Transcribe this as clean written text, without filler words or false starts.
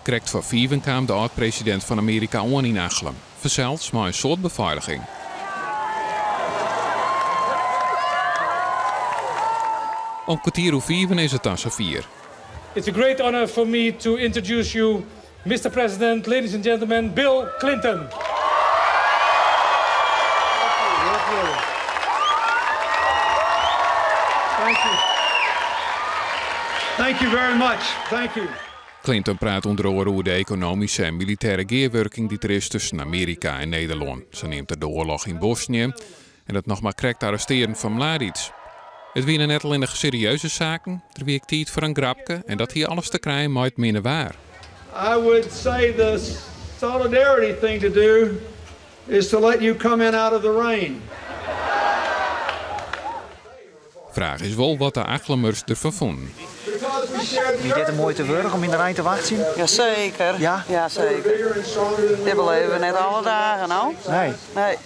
Krekt foar fiven kaam de âld-presidint fan Amearika oan yn Achlum. Fansels mei in soad befeiliging. Om kertier oer fiven is it dan safier. It's a great honor for me to introduce you, Mr. President, ladies and gentlemen, Bill Clinton. Thank you. Thank you very much. Thank you. Clinton praat ûnder oare oer de ekonomyske en militêre gearwurking dy't der is tusken Amearika en Nederlân. Sa neamt er de oarloch yn Bosnië en it noch mar krekt arrestearjen fan Mladic. It wiene net allinnich serieuze saken, der wie ek tiid foar in grapke en dat hie alles te krijen mei it minne waar. I would say the solidarity thing to do is to let you come in out of the rain. Fraach is wol wat de Achlumers derfan fûnen. Wie dit de muoite wurdich om yn de rein te wachtsjen? Jaseker. Ja? Jaseker. Dit beleve we net alle dagen, no. Nee. Nee.